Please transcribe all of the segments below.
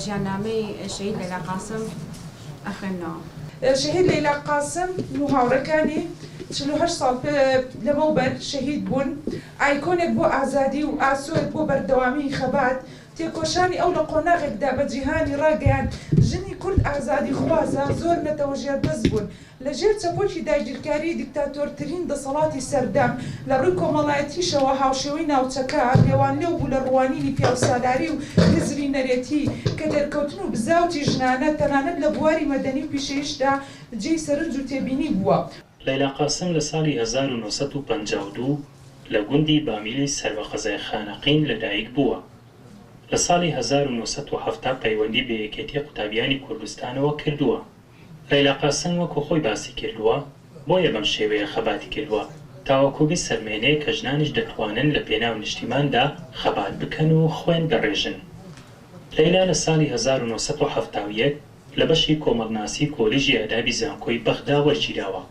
ژیاننامەی شەهید لەیلا قاسم ئەخوێننەوە. شەهید لەیلا قاسم و هاوڕێکانی 48 ساڵ لەمەوبەر شەهید بوون، ئایکۆنێک بۆ ئازادی و ئاسۆیەک بۆ بەردەوامیی خەبات، تێکۆشانی ئەو لە قۆناغێکدا بە جیهانی ڕاگەیاند ژنی کورد ئازادیخوازە، زۆر نەتەوە ژێردەست بوون لە ژێر چەپۆکی داگیرکاریی دیکتاتۆرترین دەسەڵاتی سەردەم، لە ڕووی کۆمەڵایەتیشەوە هاوشێوەی ناوچەکە، لێوانلێو بوو لە ڕوانینی پیاوسالاری و هزری نەرێتی، کە دەرکەوتن و بزاوتی ژنانە تەنانەت لە بواری مەدەنی و پیشەییشدا جێی سەرنج و تێبینی بووە. لەیلا قاسم لە ساڵی 1952 لە گوندی بامیلی سەر بە قەزای خانەقین لەدایک بووە. لە ساڵی 1970 پەیوەندی بە یەکێتی قوتابیانی کوردستانەوە کردووە. لەیلا قاسم وەکو خۆی باسی کردووە، بۆیە بەم شێوەیە خەباتی کردووە، تاوەکو بیسەلمێنێ کە ژنانیش دەتوانن لە پێناو نیشتیماندا خەبات بکەن و خوێن بڕێژن. لەیلا لە ساڵی 1971 لە بەشی کۆمەڵناسی کۆلیژی ئادابی زانکۆی بەغدا وەرگیراوە.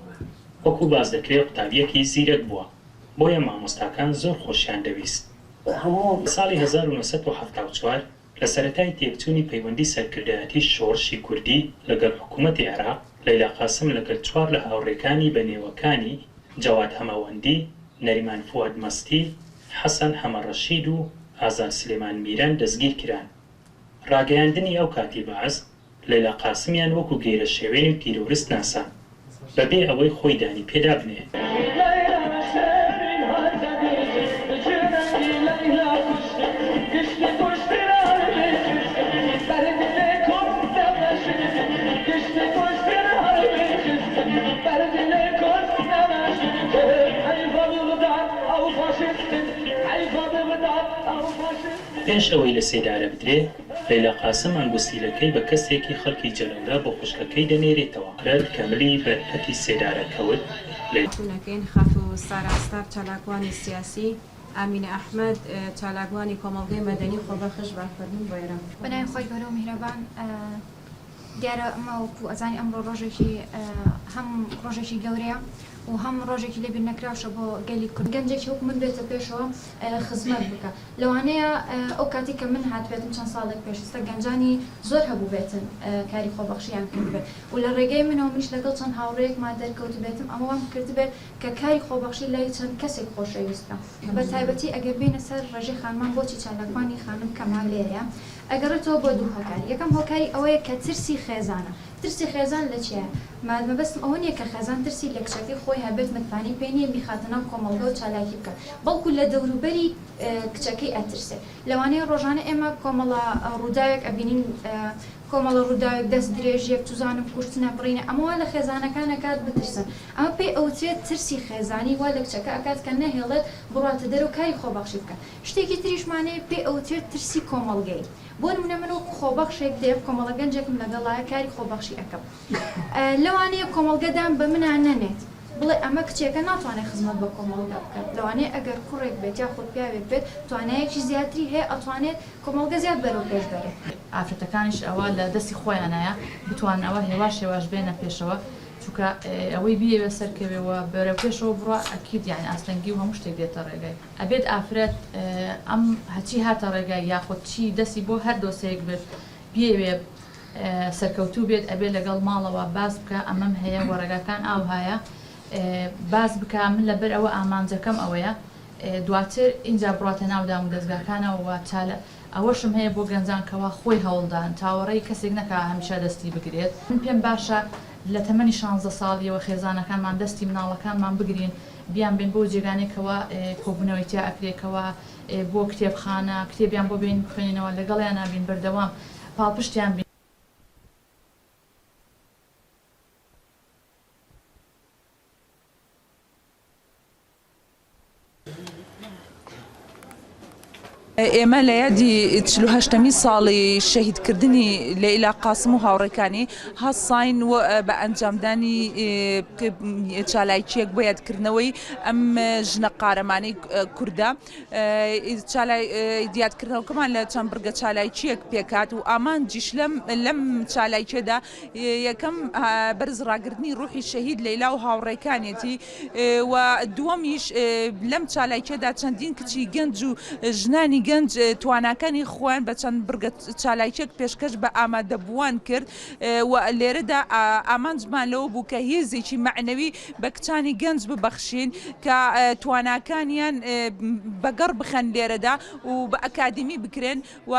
وەکو باس دەکرێ قوتابییەکی زیرەک بووە، بۆیە مامۆستاکان زۆر خۆشیان دەویست. لە ساڵی 1974 لە سەرەتای تێکچوونی پەیوەندی سەرکردایەتی شۆڕشی کوردی لەگەڵ حکوومەتی عێراق، لەیلا قاسم لەگەل چوار لە هاوڕێکانی بە نێوەکانی، جەواد هەمەوەندی، نەریمان فواد مەستی، حەسەن حەمەڕەشید و ئازاد سلێمان میران دەستگیر کران. ڕاگەیاندنی ئەو کاتی بەعس، لەیلا قاسمیان وەکو گەیرەشێوێن و تیرۆرست ناساند، بە بێ ئەوەی خۆی دانی پێدا بنێ. پێش ئەوەی لە سێدارە بدرێ، لەیلا قاسم ئەنگوستیلەکەی بە کەسێکی خەڵکی جەلەولا بۆ خوشکەکەی دەنێرێتەوە. رەت کە ملی بەر پەتی سێدارە کەوت، لەیلا. خاتوونەکەین، خاتوو سارا ستار چالاکوانی سیاسی، ئامینە ئەحمەد چالاکوانی کۆمەڵگەی مەدەنی خۆبەخش، با فەرموون بۆ ئێرە. بە ناوی خوای گەورە و میهرەبان دیارە ئەمە وەکو ئەزانی ئەمڕۆ ڕۆژێکی هەم ڕۆژێکی گەورەیە و هەم ڕۆژێکی لەبیر نەکراوشە بۆ گەلی کورد گەنجێکی وەکو من بێتە پێشەوە خزمەت بکا لەوانەیە ئەو کاتەی کە من هاتبێتم چەند ساڵێک پێش ئێستا گەنجانی زۆر هەبووبێتن کاری خۆبەخشیان کردبێت و لە ڕێگەی منەوە منیش لەگەڵ چەند هاوڕێیەکما دەرکەوتبێتم ئەمە وام کردبێت کە کاری خۆبەخشی لای چەند کەسێک خۆشەویستە بە تایبەتی ئەگەر بێینە سەر ڕێژەی خانمان بۆچی چالاکوانی خانم کەمە لێرەیە ئەگەڕێتەوە بۆ دوو هۆکار یەکەم هۆکاری ئەوەیە کە ترسی خێزانە ترسی خێزان لە چیایە؟ مەبەستم ئەوە نییە کە خێزان ترسی لە کچەکەی خۆی هەبێت متمانەی پێ نییە بیخاتە ناو کۆمەڵگە و چالاکی بکات بەڵکو لە دەوروبەری کچەکەی ئەترسێت لەوانەیە ڕۆژانە ئێمە کۆمەڵە ڕووداوێک ئەبینین کۆمەڵە ڕووداوێک دەست درێژیەک چوزانم کوشتنە بڕینە ئەمە وا لە خێزانەکان ئەکات بترسن ئەمە پێی ئەوترێت ترسی خێزانی وا لە کچەکە ئەکات کە نەهێڵێت بڕواتە دەرەوە کاری خۆبەخشی بکات شتێکی تریشمان هەیە پێی ئەوترێت ترسی کۆمەڵگەیی بۆ نمونە من وەکو خۆبەخشێک دێم کۆمەڵە گەنجێکم لەگەڵایە کاری خۆبەخشی ئەکەم لەوانەیە کۆمەڵگە دان بە منا نەنێت بڵێ ئەمە کچێکە ناتوانێت خزمەت بە کۆمەڵگە بکات لەوانەیە ئەگەر کوڕێک بێت یاخود پیاوێک بێت توانایەکی زیاتری هەیە ئەتوانێت کۆمەڵگە زیاد بەرەو پێش بەرێت. ئافرەتەکانیش ئەوە لە دەستی خۆیانایە بتوانن ئەوە هێواش هێواش بێنە پێشەوە چونکە ئەوەی بیەوێ سەرکەوێ و بەرەو پێشەوە بڕوا ئەکید یانی ئاستەنگی و هەموو شتێک دێتە ڕێگای. ئەبێت ئافرەت ئەم هەچی هاتە ڕێگای یاخود چی دەستی بۆ هەر دۆسێیەک برد بیەوێ سەرکەوتوو بێت ئەبێت لەگەڵ ماڵەوە باس بکا ئەمەم هەیە وە ڕێگاکان ئاوهایە باس بکا من لەبەر ئەوە ئامانجەکەم ئەوەیە دواتر ئینجا بڕواتە ناو دام و دەزگاکانەوە وە چالە ئەوەشم هەیە بۆ گەنجان کەوا خۆی هەوڵدان چاوەڕێی کەسێک نەکا هەمیشە دەستی بگرێت من پێم باشە لە تەمەنی شانزە ساڵیەوە خێزانەکانمان دەستی مناڵەکانمان بگرین بیان بێن بۆ جێگانەی کەوا کۆبونەوەی تیا ئەکرێ کەوا بۆ کتێبخانە کتێبیان بۆ بێنین بخوێنینەوە لەگەڵیانا بین بەردەوام پاڵپشتیان بین. ئێمە لە یادی 48ەمین ساڵی شەهیدکردنی لەیلا قاسم و هاوڕێکانی هەستاین بە ئەنجامدانی چالاکییەک بۆ یادکردنەوەی ئەم ژنە قارەمانەی کوردە. یادکردنەوەکەمان لە چەند بڕگە چالاکییەک پێکهات و ئامانجیش لەم لەم چالاکیەدا یەکەم بەرز ڕاگرتنی ڕوحی شەهید لەیلا و هاوڕێکانیەتی و دووەمیش لەم چالاکیەدا چەندین کچی گەنج و ژنانی گەنج تواناکانی خۆیان بە چەند بڕگە چالاکیەک پێشکەش بە ئامادەبووان کرد و لێرەدا ئامانجمان لەوە بوو کە هێزێکی مەعنەوی بە کچانی گەنج ببەخشین کە تواناکانیان بەگەڕ بخەن لێرەدا و بە ئەکادیمی بکرێن و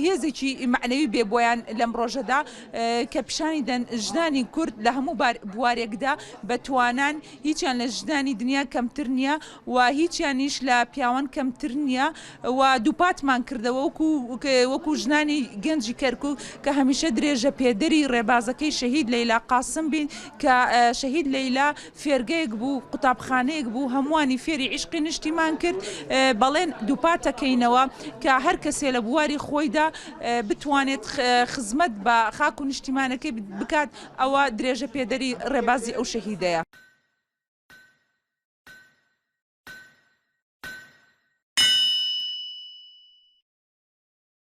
هێزێکی مەعنەوی بێ بۆیان لەم ڕۆژەدا کە پیشانی دەن ژنانی کورد لە هەموو بوارێکدا بە توانان هیچیان لە ژنانی دنیا کەمتر نییە و هیچیانیش لە پیاوان کەمتر نییە و دووپاتمان کردەوە وەکو وەکو ژنانی گەنجی کەرکوک کە هەمیشە درێژە پێدەری ڕێبازەکەی شەهید لەیلا قاسم بین کە شەهید لەیلا فێرگەیەک بوو قوتابخانەیەک بوو هەمووانی فێری عیشقی نیشتیمان کرد بەڵێن دووپاتەکەینەوە کە هەر کەسێ لە بواری خۆیدا بتوانێت خزمەت بە خاک و نیشتیمانەکەی بکات ئەوە درێژە پێدەری ڕێبازی ئەو شەهیدەیە.